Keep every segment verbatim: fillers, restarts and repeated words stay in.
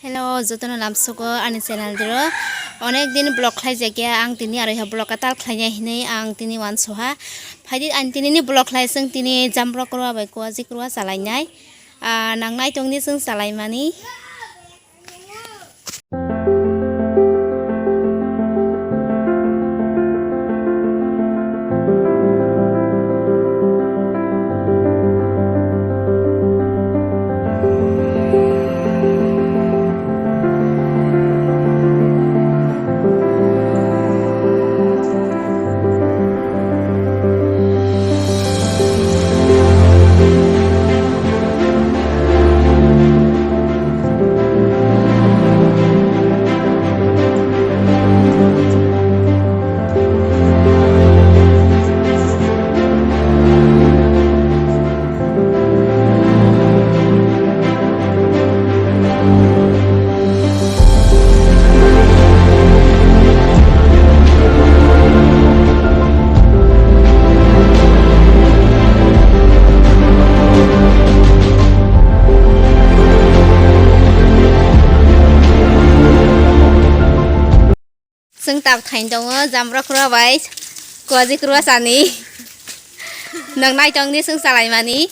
Hello, jotono lamsogo ani channel diro. Onek din vlog khlai jakya, ang tini aroha vlog katal khlainai hinwi ang tini uansoha. Phaidi ang tini ni vlog khlai, chwng tini jamrok rwa bai kuaji kwrwa chalainai. Ah, nang naitongni chwng chalaimani. Chwng tak thain tongo, jamrok rwa bai kuaji kwrwa chani. Nang naitongni chwng chalaimani.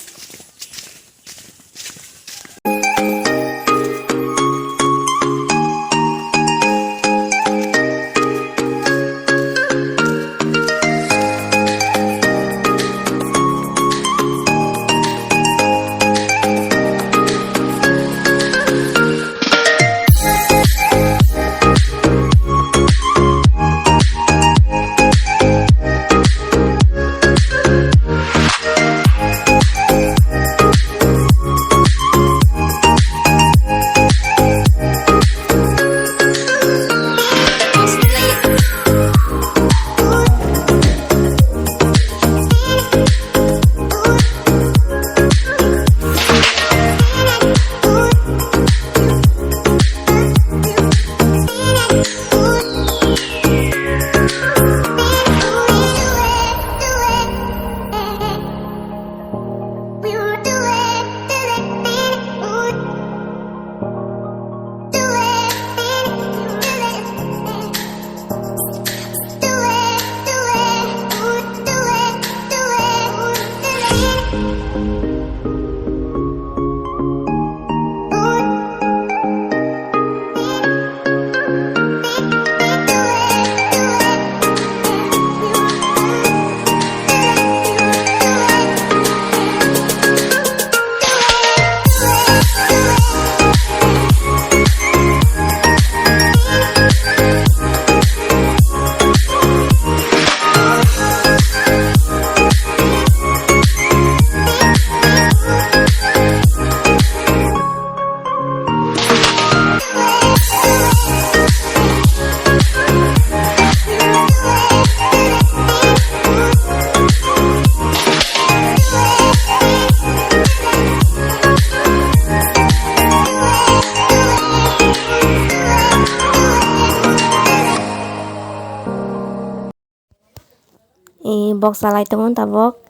Eh, bok salai tongo tabok.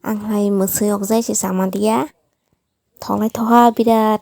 Ang hai mwswi okjai se sama dia. Thoklai thoha birat.